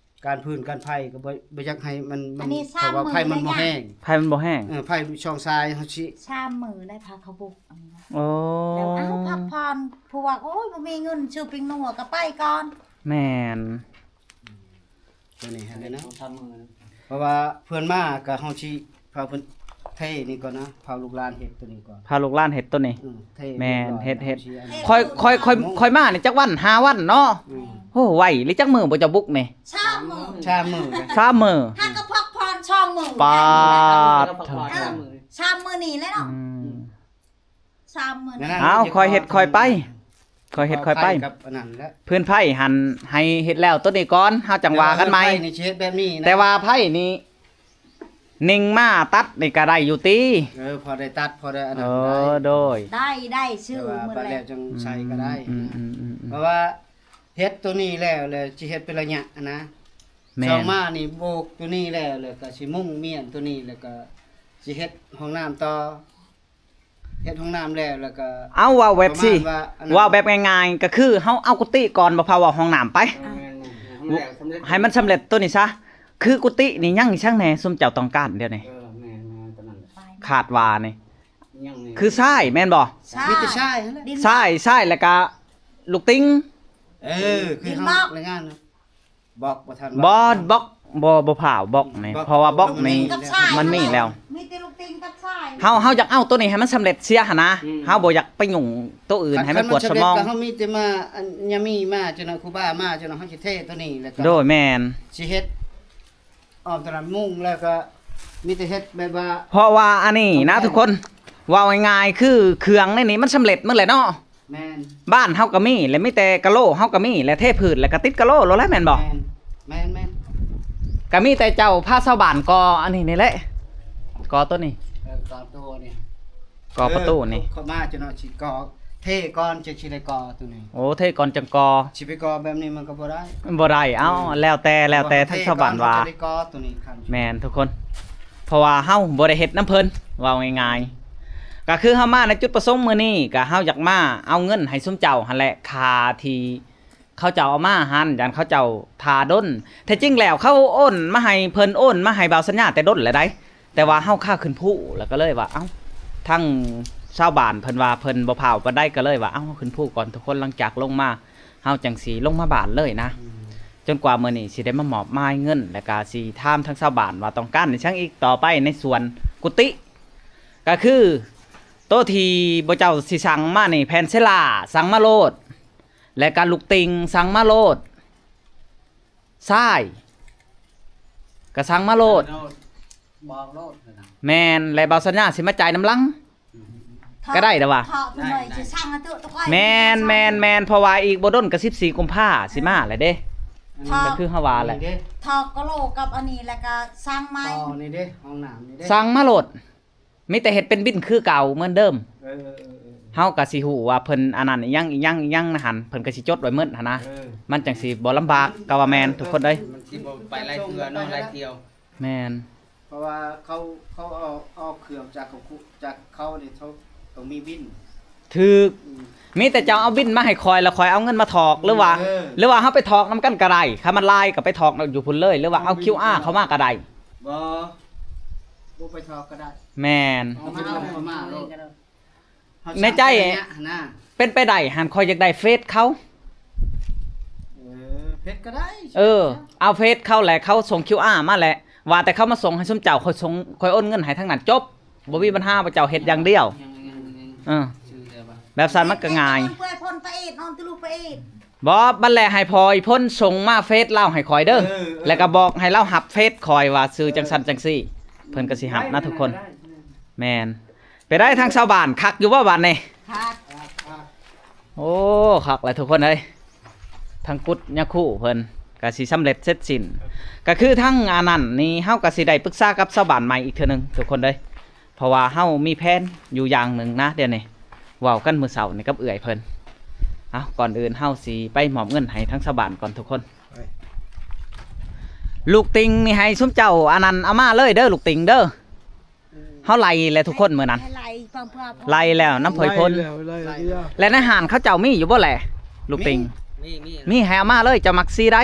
ການຟືນການໄຟກໍບໍ່ ບໍ່ຢາກໃຫ້ມັນ ມັນ ອັນນີ້ ເພາະວ່າໄຟມັນບໍ່ແຫ້ງ. ໄຟມັນບໍ່ແຫ້ງ. ເອີ ໄຟຊ່ອງຊາຍເຮົາຊິ ສາມມື້ໄດ້ພາເຂົາບຸກອັນນີ້ນະ. ໂອ້ ແລ້ວ ເອົາ ພັກຜ່ອນ ພວກ ໂອ້ຍ ບໍ່ມີເງິນຊື້ປິງນົວກໍໄປກ່ອນ. ແມ່ນ. ຕົວນີ້ຫັ້ນແຫຼະເນາະ ສອງສາມມື້ ເພາະວ່າເພິ່ນມາກໍເຮົາຊິພາເພິ່ນເທນີ້ກ່ອນນະ ພາລູກຫຼານເຮັດຕົວນີ້ກ່ອນ ພາລູກຫຼານເຮັດຕົວນີ້. ອືມ ເທ ແມ່ນ ຮຽບຮ້ອຍ ເຮັດ ເຮັດ ເຮົາຊິອັນ ຄ່ອຍ ຄ່ອຍ ຄ່ອຍ ຄ່ອຍມານີ້ຈັກວັນ ຫ້າວັນເນາະ. ອືມ ໂອ້ ໄວເລີຍ. ຈັກມື້ບໍ່ເຈົ້າບຸກນີ້? ສາມມື້ ສາມມື້ ສາມມື້ ຫາກໍພັກຜ່ອນສອງມື້. ປາດ ເອີ ສາມມື້ນີ້ແຫຼະເນາະ. ອືມ ສາມມື້. ເອົາ ຄ່ອຍເຮັດຄ່ອຍໄປ ຄ່ອຍເຮັດຄ່ອຍໄປ. ກັບອັນນັ້ນແຫຼະ ພື້ນໄຟຫັ້ນໃຫ້ເຮັດແລ້ວໂຕນີ້ກ່ອນ ເຮົາຈັ່ງວ່າກັນໃໝ່. ໄຟນີ້ຊິເຮັດແບບນີ້ນະ ແຕ່ວ່າໄຟນີ້ ໜຶ່ງມາຕັດນີ້ກໍໄດ້ຢູ່ຕິ? ເອີ ພໍໄດ້ຕັດ ພໍໄດ້ອັນນັ້ນ. ເອີ ໄດ້ ໂດຍ ໄດ້ ໄດ້ ຊື້ມື້ແລ້ວຈັ່ງໃສ່ກໍໄດ້. ອືມ ອືມ ອືມ ອືມ ເພາະວ່າເຮັດໂຕນີ້ແລ້ວ ແລ້ວຊິເຮັດເປັນໄລຍະນະ. ແມ່ນ. ຊ່ອງມານີ້ໂບກໂຕນີ້ແລ້ວ ແລ້ວກໍຊິມຸງມ້ຽນໂຕນີ້ ແລ້ວກໍຊິເຮັດຫ້ອງນ້ຳຕໍ່. ເຮັດຫ້ອງນ້ຳແລ້ວ ແລ້ວກໍ ເອົາ ເວົ້າແບບຊີ້ ປະມານວ່າອັນນັ້ນ ເວົ້າແບບງ່າຍໆ ກໍຄືເຮົາເອົາກຸຕິກ່ອນ ບໍ່ພາເວົ້າຫ້ອງນ້ຳໄປ. ເອີ ແມ່ນໆ ໃຫ້ມັນແລ້ວສຳເລັດ ໃຫ້ມັນສຳເລັດໂຕນີ້ຊະ. ຄືກຸຕິນີ້ຍັງອີ່ຫຍັງແດ່ ຊຸມເຈົ້າຕ້ອງການດຽວນີ້? ເອີ ແມ່ນໆ ຕອນນັ້ນແຫຼະ ຄາດວ່ານີ້ ຍັງນີ້ ຄືຊາຍແມ່ນບໍ່? ຊາຍ ມີແຕ່ຊາຍຫັ້ນແຫຼະ ຊາຍ ຊາຍ ແລ້ວກໍລູກຕິງ. ເອີ ຄືເຮົາລາຍງານ ບລັອກບໍ່ທັນ ບໍ່ ບລັອກ ບໍ່ ບໍ່ພາວບລັອກນີ້ ບລັອກ ເພາະວ່າບລັອກນີ້ ມັນມີແລ້ວ ມີແຕ່ລູກຕິງກັບຊາຍ. ເຮົາ ເຮົາຢາກເອົາໂຕນີ້ໃຫ້ມັນສຳເລັດເສຍຫັ້ນນະ. ອືມ ເຮົາບໍ່ຢາກໄປຫຍຸ້ງໂຕອື່ນໃຫ້ມັນປວດສະໝອງ. ຄັນມັນສຳເລັດກໍເຮົາມີແຕ່ມາ ອັນ ຍາມີມາ ຈັ່ງນັ້ນ ຄູບາມາ ຈັ່ງນັ້ນ ເຮົາຊິເທໂຕນີ້ແລ້ວກໍ ໂດຍ ແມ່ນ ຊິເຮັດອ້ອມຕະຫຼາດມຸງ ແລ້ວກໍມີແຕ່ເຮັດແບບວ່າ ເພາະວ່າອັນນີ້ນະ ທຸກຄົນ ເວົ້າງ່າຍໆ ຄືເຄື່ອງໃນນີ້ມັນສຳເລັດໝົດແຫຼະເນາະ. ແມ່ນ. ບ້ານເຮົາກໍມີ ແລະ ມີແຕ່ກະໂຫຼເຮົາກໍມີ ແລະ ເທພື້ນ ແລ້ວກໍຕິດກະໂຫຼໂລດແຫຼະ ແມ່ນບໍ່? ແມ່ນ ແມ່ນໆ ກໍມີແຕ່ເຈົ້າພາຊາວບ້ານກໍ່ອັນນີ້ນີ້ແຫຼະ ກໍ່ໂຕນີ້ ເອີ ກໍ່ປະຕູນີ້ ກໍ່ປະຕູນີ້ ເອີ ເຂົ້າມາຈັ່ງໜ້ອຍຊິກໍ່ ເທກ່ອນ ຈັ່ງຊິໄດ້ກໍ່ໂຕນີ້. ໂອ້ ເທກ່ອນຈັ່ງກໍ່ ຊິໄປກໍ່ແບບນີ້ມັນກໍບໍ່ໄດ້ ບໍ່ໄດ້. ເອົ້າ ອືມ ແລ້ວແຕ່ ແລ້ວແຕ່ທາງຊາວບ້ານວ່າ ເທກ່ອນເຮົາຈະໄດ້ກໍ່ໂຕນີ້. ແມ່ນ ທຸກຄົນ ເພາະວ່າເຮົາບໍ່ໄດ້ເຮັດນຳເພິ່ນ ເວົ້າງ່າຍໆ ກໍຄືເຮົາມາໃນຈຸດປະສົງມື້ນີ້ ກໍເຮົາຢາກມາເອົາເງິນໃຫ້ຊຸມເຈົ້າຫັ້ນແຫຼະ ຄ່າທີ່ເຂົາເຈົ້າເອົາມາຫັ້ນ ຢ້ານເຂົາເຈົ້າຖ້າດົນ. ແທ້ຈິງແລ້ວເຂົາໂອນມາໃຫ້ ເພິ່ນໂອນມາໃຫ້ບ່າວສັນຍາແຕ່ດົນແລ້ວໃດ໋ ແຕ່ວ່າເຮົາຄາຂຶ້ນພູ ແລ້ວກໍເລີຍວ່າ ເອົ້າ ທາງຊາວບ້ານເພິ່ນວ່າເພິ່ນບໍ່ພ້າວປານໃດ ກໍເລີຍວ່າ ເອົ້າ ເຮົາຂຶ້ນພູກ່ອນທຸກຄົນ ຫຼັງຈາກລົງມາ ເຮົາຈັ່ງຊິລົງມາບ້ານເລີຍນະ. ອືມ ຈົນກວ່າມື້ນີ້ຊິໄດ້ມາມອບໝາຍເງິນ ແລ້ວກະຊິຖາມທາງຊາວບ້ານວ່າຕ້ອງການອີ່ຫຍັງອີກຕໍ່ໄປໃນສວນກຸຕິ ກະຄືໂຕທີ່ບໍ່ເຈົ້າຊິສັ່ງມານີ້ ແຜ່ນເຊລາ ສັ່ງມາໂລດ ແລະກະລູກຕິ່ງ ສັ່ງມາໂລດ ຊາຍ ກະສັ່ງມາໂລດ ບອກໂລດ. ແມ່ນ ແລະບ່າວສັນຍາຊິມາຈ່າຍນຳຫຼັງ. ກໍໄດ້ແລ້ວວ່າ ເພາະເພິ່ນວ່າຊິສັ່ງມາຕຸຕະກອຍ ແມ່ນ ແມ່ນ ແມ່ນ ເພາະວ່າອີກບໍ່ດົນກໍສິບສີ່ກຸມພາຊິມາແລ້ວເດ້ ກໍຄືເຮົາວ່າແຫຼະ ຖອກກະໂຫຼກັບອັນນີ້ ແລ້ວກໍສັ່ງໃໝ່ ຕໍ່ນີ້ເດ້ ຫ້ອງນ້ຳນີ້ເດ້ ສັ່ງມາໂລດ ມີແຕ່ເຮັດເປັນບິນຄືເກົ່າເໝືອນເດີມ. ເອີ ເຮົາກໍຊິຮູ້ວ່າເພິ່ນອັນນັ້ນອີ່ຫຍັງ ອີ່ຫຍັງ ອີ່ຫຍັງຫັ້ນ ເພິ່ນກໍຊິຈົດໄວ້ໝົດຫັ້ນນະ ເອີ ມັນຈັ່ງຊິບໍ່ລຳບາກ ກໍວ່າແມ່ນທຸກຄົນເອີຍ ມັນຊິບໍ່ໄປຫຼາຍເທື່ອເນາະ ຫຼາຍທ່ຽວ. ແມ່ນ ເພາະວ່າເຂົາ ເຂົາເອົາ ເອົາເຄື່ອງຈາກເຂົາ ຈາກເຂົານີ້ ເຂົາຕ້ອງມີບິນ ຖືກ ອືມ ມີແຕ່ເຈົ້າເອົາບິນມາໃຫ້ຂ້ອຍ ແລ້ວຂ້ອຍເອົາເງິນມາຖອກ ຫຼືວ່າ ເອີ ຫຼືວ່າເຮົາໄປຖອກນຳກັນກໍໄດ້ ຄັນມັນຫຼາຍກໍໄປຖອກຢູ່ພຸ້ນເລີຍ ຫຼືວ່າເອົາຄິວອາເຂົ້າມາກໍໄດ້ ບໍ່ ບໍ່ໄປຖອກກໍໄດ້ ແມ່ນ ເອົາມາ ເອົາມາໂລດ. ໃນໃຈ ເປັນໄປໄດ້ຫັ້ນ ຂ້ອຍຢາກໄດ້ເຟສເຂົາ ເອີ ເຟສກໍໄດ້ ເອີ ເອົາເຟສເຂົາ ແລ້ວເຂົາສົ່ງຄິວອາມາ ແລ້ວວ່າແຕ່ເຂົາມາສົ່ງໃຫ້ຊຸມເຈົ້າ ຂ້ອຍສົ່ງ ຂ້ອຍໂອນເງິນໃຫ້ທາງນັ້ນ ຈົບ ບໍ່ມີບັນຫາ ພວກເຈົ້າເຮັດຢ່າງດຽວ ເອີ ແບບຊັ້ນມັນກໍງ່າຍ ເພື່ອໃຫ້ພົນໄປເອດ ນອນຕະລຸໄປເອດ ບໍ່ ບັດແລະໃຫ້ພໍ່ອີ່ພົນສົ່ງມາເຟສລາວໃຫ້ຂ້ອຍເດີ ເອີ ເອີ ແລ້ວກໍບອກໃຫ້ລາວຮັບເຟສຂ້ອຍວ່າຊື່ຈັ່ງຊັ້ນຈັ່ງຊີ້ ເພິ່ນກໍຊິຮັບນະທຸກຄົນ ໄດ້ ໄດ້ ໄດ້ ແມ່ນ ໄປໄດ້ທາງຊາວບ້ານຄັກຢູ່ບໍ່ບາດນີ້? ຄັກ ໂອ້ ຄັກແລ້ວທຸກຄົນເອີຍ ທາງກຸດຍາຄູເພິ່ນກະຊິສຳເລັດເສັດສິ້ນ ກະຄືທາງອັນນັ້ນນີ້ ເຮົາກະຊິໄດ້ປຶກສາກັບຊາວບ້ານໃໝ່ອີກເທື່ອໜຶ່ງທຸກຄົນເອີຍ ເພາະວ່າເຮົາມີແຜນຢູ່ຢ່າງໜຶ່ງນະ ດຽວນີ້ເວົ້າກັນມື້ເຊົ້ານີ້ກັບເອື້ອຍເພິ່ນ. ເອົາ ກ່ອນອື່ນເຮົາຊິໄປມອບເງິນໃຫ້ທາງຊາວບ້ານກ່ອນທຸກຄົນ. ໄປ ລູກຕິ່ງນີ້ໃຫ້ຊຸມເຈົ້າອັນນັ້ນເອົາມາເລີຍເດີ ລູກຕິ່ງເດີ. ເຮົາໄລ່ແລ້ວທຸກຄົນມື້ນັ້ນ ໄລ່ແລ້ວນຳພອຍພົນ ໄລ່ແລ້ວ ໄລ່ແລ້ວ ແລະໃນຮ້ານເຂົາເຈົ້າມີຢູ່ບໍ່ແຫຼະ ລູກຕິ່ງ? ມີ ມີ ມີ ມີ ໃຫ້ເອົາມາເລີຍ ເຈົ້າມັກສີໃດ?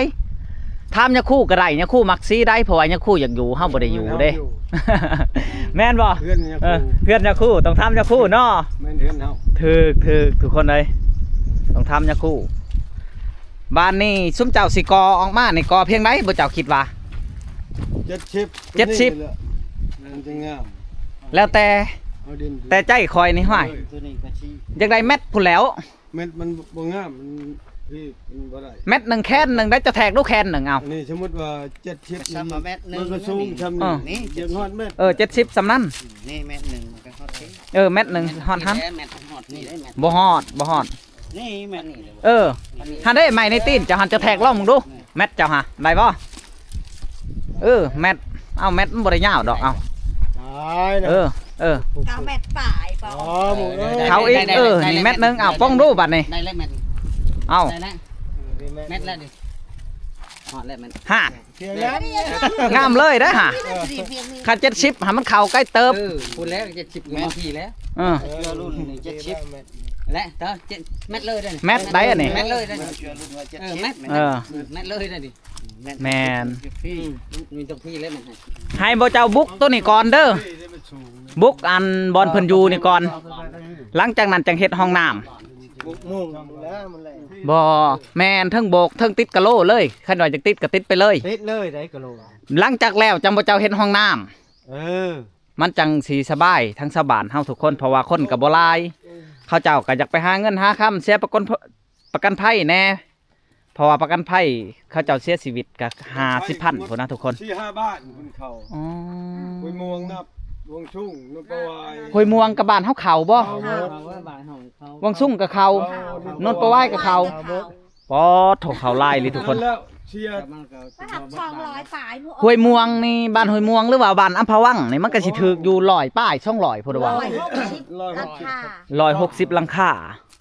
ຖາມຍາຄູກໍໄດ້ ຍາຄູມັກສີໃດ ເພາະວ່າຍາຄູຢາກຢູ່ ເຮົາບໍ່ໄດ້ຢູ່ເດ້. ແມ່ນບໍ່? ເຮືອນຍາຄູ ເອີ ເຮືອນຍາຄູ ຕ້ອງຖາມຍາຄູເນາະ. ແມ່ນເຮືອນເຮົາ. ຖືກ ຖືກ ທຸກຄົນເອີຍ ຕ້ອງຖາມຍາຄູ. ບາດນີ້ຊຸມເຈົ້າຊິກໍ່ອອກມານີ້ ກໍ່ພຽງໃດບໍ່ ເຈົ້າຄິດວ່າ? ເຈັດສິບ ເຈັດສິບ ນີ້ແຫຼະ ມັນຈະງາມ. ແລ້ວແຕ່ ເອົາດິນ ແຕ່ໃຈຂ້ອຍນີ້ ຫ້ວຍ ໂຕນີ້ກໍຊິ ຢາກໄດ້ແມັດພຸ້ນແຫຼ້ວ. ແມັດມັນບໍ່ງາມ ມັນ ນີ້ມັນບໍ່ໄດ້. ແມັດໜຶ່ງແຂນໜຶ່ງໄດ້ ເຈົ້າແທກດູແຂນໜຶ່ງເອົາ. ອັນນີ້ສົມມຸດວ່າເຈັດສິບ ກໍສ່ຳວ່າແມັດໜຶ່ງ ມັນກໍສູງສ່ຳນີ້ ນີ້ ຢາກຮອດແມັດ ເອີ ເຈັດສິບສ່ຳນັ້ນ. ນີ້ແມັດໜຶ່ງມັນກໍຮອດທີ່ ເອີ ແມັດໜຶ່ງຮອດຫັ້ນ ແມັດຮອດນີ້ໄດ້ແມັດ ບໍ່ຮອດ ບໍ່ຮອດ. ນີ້ແມັດນີ້ ເອີ ຫັ້ນເດ້ ໄມ້ໃນຕີນເຈົ້າຫັ້ນ ເຈົ້າແທກລອງເບິ່ງດູ ແມັດເຈົ້າຫາໄດ້ບໍ່? ເອີ ແມັດ ເອົາ ແມັດມັນບໍ່ໄດ້ຍາວດອກ ເອົາ ຕາຍແລ້ວ ເອີ ເອີ ເກົ້າແມັດປາຍບໍ່? ອໍ ໝູເອີຍ ເຂົ້າອີກ ໄດ້ ເອີ ໄດ້ ນີ້ແມັດໜຶ່ງ ເອົາ ໄດ້ ປ້ອງດູບັດນີ້ ໄດ້ແລ້ວແມັດ ເອົາ ໄດ້ແລ້ວ ເອີ ນີ້ແມັດ ແມັດແລ້ວນີ້ ຮອດແລ້ວແມັດ ຮາດ ພຽງນັ້ນ ງາມເລີຍເດ້ຫາ ຄັນເຈັດສິບຫາມັນເຂົ້າໃກ້ເຕີບ ເອີ ພຸ້ນແລ້ວ ເຈັດສິບກໍມາພີ້ແລ້ວ ເອີ ເອີ ລຸ້ນນີ້ເຈັດສິບ ແລະ ເອີ ແມັດເລີຍເດ້ນີ້ ແມັດໄດ໋ອັນນີ້ ແມັດເລີຍເດ້ນີ້ ເອີ ແມັດ ເອີ ແມັດເລີຍເດ້ນີ້. ແມ່ນ ແມ່ນ ອືມ ມີຕົງພີ້ແລ້ວແມ່ນ ໃຫ້ບໍ່ເຈົ້າບຸກໂຕນີ້ກ່ອນເດີ ບຸກອັນບ່ອນເພິ່ນຢູ່ນີ້ກ່ອນ ຫຼັງຈາກນັ້ນຈັ່ງເຮັດຫ້ອງນ້ຳ ບຸກມຸງແລ້ວມັນແຫຼະ ບໍ່ ແມ່ນ ເທິງໂບກເທິງຕິດກະໂລເລີຍ ຄັນວ່າຢາກຕິດກໍຕິດໄປເລີຍ ຕິດເລີຍໄດ໋ກະໂລ ຫຼັງຈາກແລ້ວຈັ່ງບໍ່ເຈົ້າເຮັດຫ້ອງນ້ຳ ເອີ ມັນຈັ່ງຊິສະບາຍທັງຊາວບ້ານເຮົາທຸກຄົນ ເພາະວ່າຄົນກໍບໍ່ຫຼາຍ ເຂົາເຈົ້າກໍຢາກໄປຫາເງິນຫາຄຳ ເສຍປະກັນ ປະກັນໄພແດ່ ເພາະວ່າປະກັນໄພເຂົາເຈົ້າເສຍຊີວິດກໍຫ້າສິບພັນພຸ້ນນະທຸກຄົນ ສີ່ຫ້າບ້ານພຸ້ນເຂົ້າ ອໍ ຫ້ວຍມ່ວງ ນຳ ວັງຊຸງ ນຳປະວາຍ ຫ້ວຍມ່ວງກັບບ້ານເຮົາເຂົ້າບໍ່? ເຂົ້າ ວັງຊຸງກໍເຂົ້າ ນຳປະວາຍກໍເຂົ້າ ປອດໂທ້ ເຂົ້າຫຼາຍອີ່ຫຼີທຸກຄົນ ແລ້ວເສຍ ປະມານສອງຮ້ອຍປາຍ ຫ້ວຍມ່ວງນີ້ ບ້ານຫ້ວຍມ່ວງ ຫຼືວ່າບ້ານອຳພະວັງນີ້ ມັນກໍຊິຖືກຢູ່ຮ້ອຍປາຍ ສອງຮ້ອຍພຸ້ນວ່າ ຮ້ອຍຫົກສິບຫຼັງຄາ ຮ້ອຍຫົກສິບຫຼັງຄາ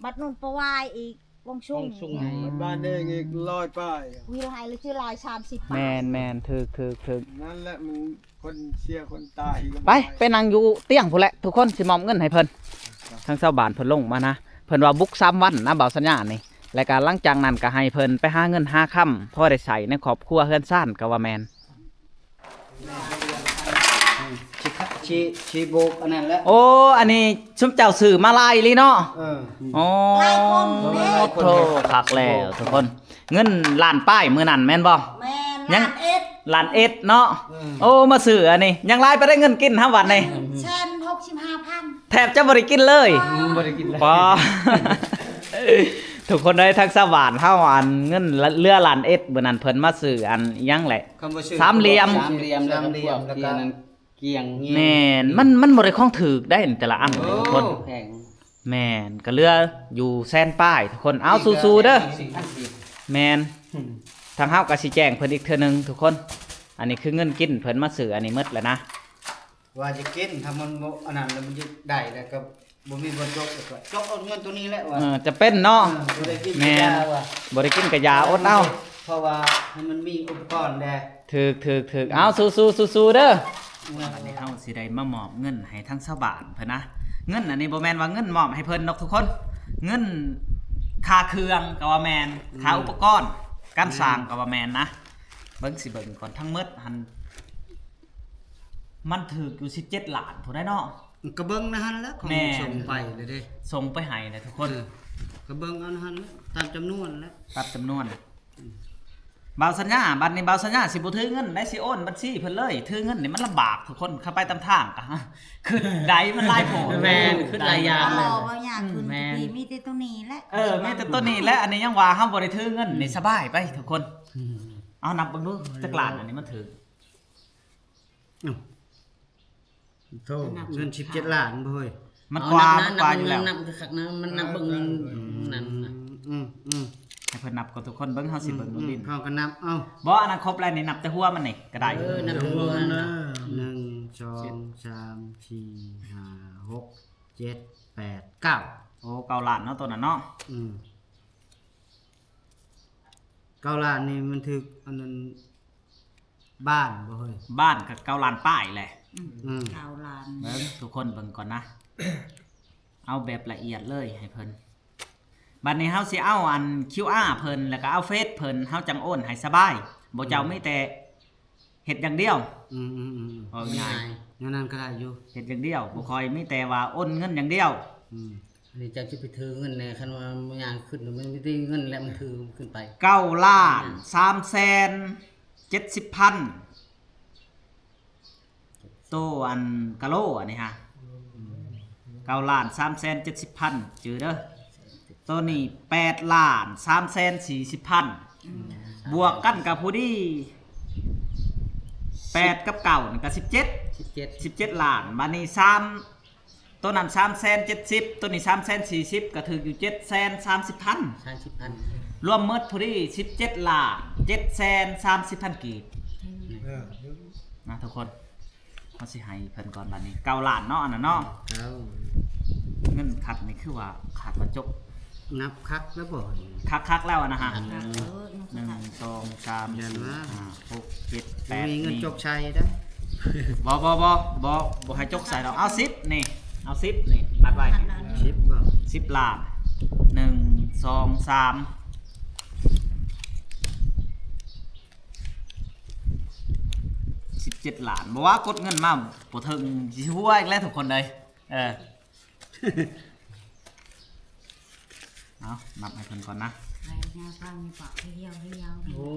ບັດນຳປະວາຍອີກ ວົງຊຸງ ວົງຊຸງ ອືມ ບ້ານເອງອີກຮ້ອຍປາຍ ວິວໄຮລະຄືຮ້ອຍສາມສິບບາດ ແມ່ນໆ ຖືກໆໆ ນັ້ນແຫຼະ ມັນຄົນເສຍຄົນຕາຍກໍ ໄປ ໄປນັ່ງຢູ່ຕຽງພຸ້ນແຫຼະ ທຸກຄົນ ຊິມອບເງິນໃຫ້ເພິ່ນ ທາງຊາວບ້ານເພິ່ນລົງມານະ ເພິ່ນວ່າບຸກສາມວັນນະ ບ່າວສັນຍານີ້ ແລ້ວກໍຫຼັງຈາກນັ້ນກໍໃຫ້ເພິ່ນໄປຫາເງິນຫາຄຳ ພໍໄດ້ໃຊ້ໃນຄອບຄົວເຮືອນຊານ ກໍວ່າແມ່ນ ຊິ ຊິ ຊິໂບກອັນນັ້ນແຫຼະ ໂອ້ ອັນນີ້ຊຸມເຈົ້າຊື້ມາຫຼາຍອີ່ຫຼີເນາະ ເອີ ໂອ້ ຫຼາຍຄົນເດ້ ໂອ້ ໂທ້ ຄັກແລ້ວທຸກຄົນ ເງິນລ້ານປາຍມື້ນັ້ນແມ່ນບໍ່? ແມ່ນ ຍັງ ລ້ານເອັດ ລ້ານເອັດເນາະ ເອີ ໂອ້ ມາຊື້ອັນນີ້ ຍັງຫຼາຍປານໃດເງິນກິນຫາບັດນີ້? ແສນຫົກສິບຫ້າພັນ ແທບຈະບໍ່ໄດ້ກິນເລີຍ ບໍ່ ອືມ ບໍ່ໄດ້ກິນເລີຍ ປາ ທຸກຄົນເອີຍ ທາງຊາວບ້ານເຮົາ ອັນເງິນເຫຼືອລ້ານເອັດ ມື້ນັ້ນເພິ່ນມາຊື້ອັນຫຍັງແຫຼະ ຄຳວ່າຊື່ ສາມຫຼ່ຽມ ສາມຫຼ່ຽມ ສາມຫຼ່ຽມ ແລ້ວກໍ ແລ້ວກໍ ອັນນັ້ນກ້ຽງ ແມ່ນ ມັນ ມັນບໍ່ໄດ້ຂອງຖືກໄດ໋ແຕ່ລະອັນ ໂອ້ ທຸກຄົນ ແພງ ແມ່ນ ກໍເຫຼືອຢູ່ແສນປາຍທຸກຄົນ ເອົາ ສູ້ໆເດີ ແມ່ນ ອືມ ທາງເຮົາກໍຊິແຈ້ງເພິ່ນອີກເທື່ອໜຶ່ງທຸກຄົນ ອັນນີ້ຄືເງິນກິນ ເພິ່ນມາຊື້ອັນນີ້ໝົດແລ້ວນະ ວ່າຈະກິນ ຖ້າມັນບໍ່ອັນນັ້ນແລ້ວ ມັນຈະໄດ້ແລ້ວກໍ ບໍ່ມີບ່ອນຈົກ ແລ້ວກໍຈົກເອົາເງິນໂຕນີ້ແຫຼະວ່າ ເອີ ຈະເປັນເນາະ ເອີ ບໍ່ໄດ້ກິນ ແມ່ນ ກໍຢ່າວ່າ ບໍ່ໄດ້ກິນກໍຢ່າ ອົດເອົາ ເພາະວ່າໃຫ້ມັນມີອຸປະກອນແດ່ ຖືກໆໆ ເອົາ ສູ້ໆ ສູ້ໆເດີ ເອີ ອັນນີ້ເຮົາຊິໄດ້ມາມອບເງິນໃຫ້ທາງຊາວບ້ານເພິ່ນນະ ເງິນອັນນີ້ບໍ່ແມ່ນວ່າເງິນມອບໃຫ້ເພິ່ນດອກທຸກຄົນ ເງິນຄ່າເຄື່ອງກໍວ່າແມ່ນ ອືມ ຄ່າອຸປະກອນການສ້າງ ອືມ ກໍວ່າແມ່ນນະ ເບິ່ງ ຊິເບິ່ງກ່ອນ ທັງໝົດຫັ້ນ ມັນຖືກຢູ່ສິບເຈັດລ້ານພຸ້ນໃດເນາະ ກໍເບິ່ງໃນຫັ້ນແຫຼະ ຂອງ ແມ່ນ ສົ່ງໄປແລ້ວເດ້ ສົ່ງໄປໃຫ້ແລ້ວທຸກຄົນ ເອີ ກໍເບິ່ງເອົາໃນຫັ້ນແຫຼະ ຕາມຈຳນວນແຫຼະ ຕາມຈຳນວນ ອືມ ບ່າວສັນຍາ ບັດນີ້ບ່າວສັນຍາຊິບໍ່ຖືເງິນໄດ໋ ຊິໂອນບັນຊີເພິ່ນເລີຍ ຖືເງິນນີ້ມັນລຳບາກທຸກຄົນ ຄັນໄປຕາມທາງກໍຄຶດໄດ໋ ມັນຫຼາຍໂພດ ແມ່ນ ຄຶດຫຼາຍຢ່າງ ບໍ່ ບໍ່ຢາກຂຶ້ນ ແມ່ນ ມີແຕ່ໂຕນີ້ແຫຼະ ເອີ ມີແຕ່ໂຕນີ້ແຫຼະ ອັນນີ້ຍັງວ່າເຮົາບໍ່ໄດ້ຖືເງິນນີ້ ອືມ ສະບາຍໄປທຸກຄົນ ອືມ ເອົານັບເບິ່ງດູ ຈັກລ້ານອັນນີ້ມັນຖືກ ເອົ້າ ໂທ້ ເງິນສິບເຈັດລ້ານບໍ່ເຮີ້ຍ ມັນກວ່າ ມັນກວ່າຢູ່ແລ້ວ ນັບ ນັບຄັກໆນະ ມັນນັບເບິ່ງ ເອີ ເງິນນັ້ນນະ ອືມ ອືມ ໃຫ້ເພິ່ນນັບກ່ອນທຸກຄົນ ເບິ່ງ ເຮົາຊິເບິ່ງ ອືມ ເຮົາກໍນັບເອົາ ບໍ່ ອັນນັ້ນຄົບແລ້ວນີ້ ນັບແຕ່ຫົວມັນນີ້ກໍໄດ້ ເອີ ນັບແຕ່ຫົວມັນນະ ໜຶ່ງ ສອງ ສາມ ສີ່ ຫ້າ ຫົກ ເຈັດ ແປດ ເກົ້າ ໂອ້ ເກົ້າລ້ານເນາະ ໂຕນັ້ນເນາະ. ອືມ ເກົ້າລ້ານນີ້ມັນຖືກອັນນັ້ນ ບ້ານບໍ່ເຮີ້ຍ? ບ້ານກໍເກົ້າລ້ານປາຍແຫຼະ. ອືມ ອືມ ເກົ້າລ້ານ. ເບິ່ງ ທຸກຄົນເບິ່ງກ່ອນນະ ເອົາແບບລະອຽດເລີຍໃຫ້ເພິ່ນ. ບັດນີ້ເຮົາຊິເອົາອັນ ຄິວອາ ເພິ່ນ ແລ້ວກໍເອົາເຟສເພິ່ນ ເຮົາຈັ່ງໂອນໃຫ້ສະບາຍ. ບໍ່ເຈົ້າ ອືມ ມີແຕ່ເຮັດຢ່າງດຽວ. ອືມໆໆ ເວົ້າງ່າຍ ງ່າຍ ແນວນັ້ນກໍໄດ້ຢູ່ ເຮັດຢ່າງດຽວ ບໍ່ຄ່ອຍ ມີແຕ່ວ່າໂອນເງິນຢ່າງດຽວ. ອືມ ອັນນີ້ເຈົ້າຊິໄປຖືເງິນແດ່ ຄັນວ່າມັນຍ່າງຂຶ້ນ ມັນມີແຕ່ເງິນແຫຼະ ມັນຖືຂຶ້ນໄປ. ເກົ້າລ້ານ ອືມ ສາມແສນເຈັດສິບພັນ. ໂຕອັນກະໂລອັນນີ້ຮະ ເກົ້າລ້ານສາມແສນເຈັດສິບພັນ ຈື່ເດີ. ໂຕນີ້ແປດລ້ານສາມແສນສີ່ສິບພັນ ບວກກັນກໍພໍດີ ແປດກັບເກົ້ານີ້ກໍສິບເຈັດ ສິບເຈັດ ສິບເຈັດລ້ານ. ບາດນີ້ສາມ ໂຕນັ້ນສາມແສນເຈັດສິບ ໂຕນີ້ສາມແສນສີ່ສິບ ກໍຖືກຢູ່ເຈັດແສນສາມສິບພັນ ສາມສິບພັນ ລວມໝົດພໍດີສິບເຈັດລ້ານເຈັດແສນສາມສິບພັນກີບ. ເອີ ນະ ທຸກຄົນ ເຮົາຊິໃຫ້ເພິ່ນກ່ອນບາດນີ້ ເກົ້າລ້ານເນາະ ອັນນັ້ນເນາະ. ເກົ້າ ເງິນຄັກນີ້ຄືວ່າຂາດກະຈົກ ນັບຄັກແລ້ວບໍ່? ຄັກໆແລ້ວນະຮະ. ອືມ ໜຶ່ງ ສອງ ສາມ ສີ່ ຫ້າ ຫົກ ເຈັດ ແປດ ມີເງິນ ນີ້ ຈົກໃສ່ໄດ້. ບໍ່ ບໍ່ ບໍ່ ບໍ່ ບໍ່ໃຫ້ຈົກໃສ່ດອກ. ເອົາສິບນີ້ ເອົາສິບນີ້ ມັດໄວ້ ສິບບໍ່? ສິບລ້ານ ໜຶ່ງ ສອງ ສາມ ສິບເຈັດລ້ານ. ບໍ່ວ່າກົດເງິນມາບໍ່ເຖິງ ຊິຫົວອີກແລ້ວທຸກຄົນເອີຍ. ເອີ ເອົາ ນັບໃຫ້ເພິ່ນກ່ອນນະ ໄປຍາວ ໄປຍາວ ໄປຍາວ ໄປຍາວ. ໂອ້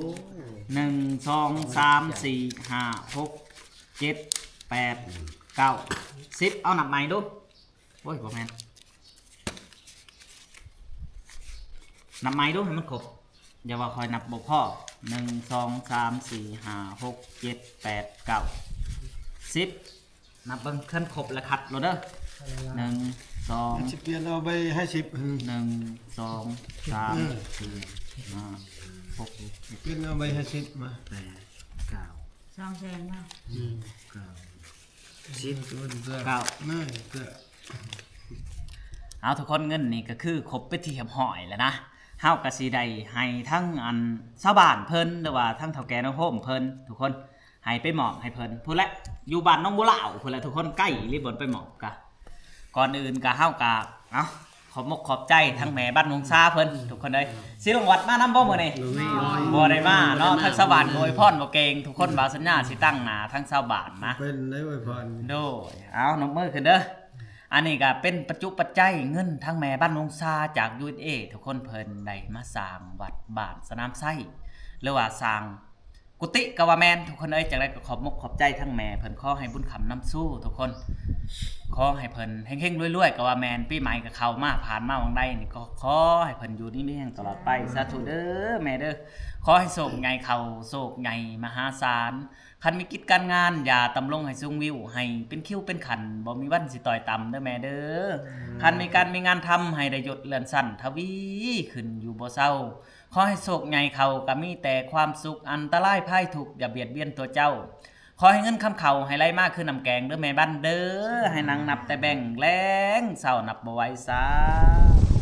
ໜຶ່ງ ສອງ ສາມ ສີ່ ຫ້າ ຫົກ ເຈັດ ແປດ ເກົ້າ ສິບ. ເອົາ ນັບໃໝ່ດູ. ໂອ້ຍ ບໍ່ແມ່ນ ນັບໃໝ່ດູໃຫ້ມັນຄົບ. ຢ່າວ່າຂ້ອຍນັບບໍ່ພໍ. ໜຶ່ງ ສອງ ສາມ ສີ່ ຫ້າ ຫົກ ເຈັດ ແປດ ເກົ້າ ສິບ. ນັບເບິ່ງ ຄັນຄົບແລ້ວຄັດໂລດເດີ. ໜຶ່ງ ສອງ ຊິປ່ຽນເອົາໃບຫ້າສິບ. ໜຶ່ງ ສອງ ສາມ ເອີ ສີ່ ຫ້າ ຫົກ ຊິປ່ຽນເອົາໃບຫ້າສິບມາ. ແປດ ເກົ້າ ສອງແສນບໍ່? ໜຶ່ງ ເກົ້າ ສິບ ເກົ້າ ເກົ້າ ເກົ້າ. ເອົາ ທຸກຄົນ ເງິນນີ້ກໍຄືຄົບເປັນທີ່ຮຽບຮ້ອຍແລ້ວນະ. ເຮົາກໍຊິໄດ້ໃຫ້ທັງອັນຊາວບ້ານເພິ່ນ ຫຼືວ່າທັງເຖົ້າແກ່ນ້ອງໂຮມເພິ່ນ ທຸກຄົນ ໃຫ້ໄປມອບໃຫ້ເພິ່ນພຸ້ນແຫຼະ ຢູ່ບ້ານໜອງບົວລາວພຸ້ນແຫຼະ ທຸກຄົນ ໃກ້ລີ້ບ່ອນໄປມອບກະ. ກ່ອນອື່ນກະ ເຮົາກະ ເອົາ ຂອບມົກຂອບໃຈທັງແມ່ບ້ານວົງຊາເພິ່ນ ທຸກຄົນເອີຍ. ສີຫຼວງວັດມານຳບໍ່ມື້ນີ້? ບໍ່ໄດ້ມາເນາະ. ທາງຊາວບ້ານກໍອວຍພອນບໍ່ເກັ່ງ ທຸກຄົນ ບ່າວສັນຍາຊິຕັ້ງໜ້າທາງຊາວບ້ານນະ. ເປັນໄດ້ອວຍພອນ. ໂດຍ ເອົາ ນົບມືຂຶ້ນເດີ. ອັນນີ້ກໍເປັນປັດຈຸປັດໄຈເງິນທາງແມ່ບ້ານວົງຊາຈາກ ຢູເອສເອ ທຸກຄົນ ເພິ່ນໄດ້ມາສ້າງວັດບ້ານສະໜາມໄຊ ຫຼືວ່າສ້າງ ກຸຕິກໍວ່າແມ່ນ ທຸກຄົນເອີຍ. ຈັ່ງໃດກໍຂອບມົກຂອບໃຈທັງແມ່ເພິ່ນ ຂໍໃຫ້ບຸນຄ້ຳນຳຊູ ທຸກຄົນ ຂໍໃຫ້ເພິ່ນເຮັງໆລວຍໆກໍວ່າແມ່ນ. ປີໃໝ່ກໍເຂົ້າມາ ຜ່ານມາຫວ່າງໃດນີ້ ກໍຂໍໃຫ້ເພິ່ນຢູ່ດີມີແຮງຕະຫຼອດໄປ ສາທຸເດີແມ່ເດີ. ຂໍໃຫ້ໂຊກໃຫຍ່ເຂົ້າໂຊກໃຫຍ່ມະຫາສານ. ຄັນມີກິດການງານ ຢ່າຕຳລົງໃຫ້ສູງວິວ ໃຫ້ເປັນຄິວເປັນຂັ້ນ ບໍ່ມີວັນຊິຕ້ອຍຕ່ຳເດີແມ່ເດີ. ຄັນມີການມີງານທຳ ໃຫ້ໄດ້ຍົດເລື່ອນຊັ້ນ ທະວີຂຶ້ນຢູ່ບໍ່ເຊົາ. ຂໍໃຫ້ໂຊກໃຫຍ່ເຂົ້າ ກໍມີແຕ່ຄວາມສຸກ ອັນຕະລາຍໄພທຸກ ຢ່າບຽດບຽນຕົວເຈົ້າ. ຂໍໃຫ້ເງິນຄຳເຂົ້າ ໃຫ້ໄຫຼມາຄືນ້ຳແກງເດີແມ່ບ້ານເດີ. ໃຫ້ນັ່ງນັບແຕ່ແບງ ແລງເຊົ້ານັບບໍ່ໄຫວຊາ.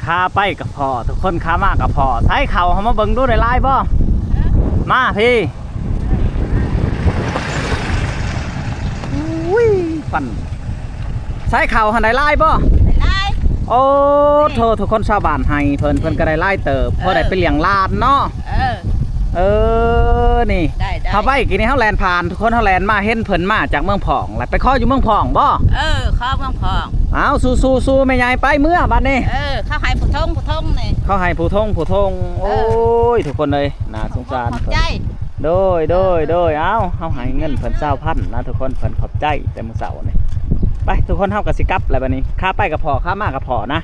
ຂາໄປກໍພໍ້ ທຸກຄົນ ຂາມາກໍພໍ້. ໃສ່ເຂົ້າເຮົາມາເບິ່ງດູ ໄດ້ຫຼາຍບໍ່? ມາພີ້. ອຸ້ຍ ປັນ ໃສ່ເຂົ້າຫັ້ນໄດ້ຫຼາຍບໍ່? ໄດ້ຫຼາຍ. ໂອ້ ໂທ້ ທຸກຄົນ ຊາວບ້ານໃຫ້ເພິ່ນ ເພິ່ນກໍໄດ້ຫຼາຍເຕີບ ພໍໄດ້ໄປລ້ຽງຫຼານເນາະ. ເອີ ເອີ ນີ້ ໄດ້ ໄດ້ ເຮົາໄປກີ້ນີ້ ເຮົາແລ່ນຜ່ານ ທຸກຄົນ ເຮົາແລ່ນມາ ເຫັນເພິ່ນມາຈາກເມືອງພອງ ແລ້ວໄປຂໍຢູ່ເມືອງພອງບໍ່? ເອີ ຂໍເມືອງພອງ. ເອົາ ສູ້ໆໆ ແມ່ໃຫຍ່ ໄປເມືອ ບັດນີ້. ເອີ ເຂົາໃຫ້ຜູ້ທົງ ຜູ້ທົງນີ້ ເຂົາໃຫ້ຜູ້ທົງ ຜູ້ທົງ. ເອີ ໂອ້ຍ ທຸກຄົນເອີຍ ໜ້າສົງສານ ຂອບໃຈ. ໂດຍ ໂດຍ ໂດຍ ເອົາ ເຮົາໃຫ້ເງິນເພິ່ນຊາວພັນນະ ທຸກຄົນ ເພິ່ນຂອບໃຈແຕ່ມື້ເຊົ້ານີ້. ໄປ ທຸກຄົນ ເຮົາກໍຊິກັບແລ້ວບັດນີ້ ຂາໄປກໍພໍ້ ຂາມາກໍພໍ້ນະ.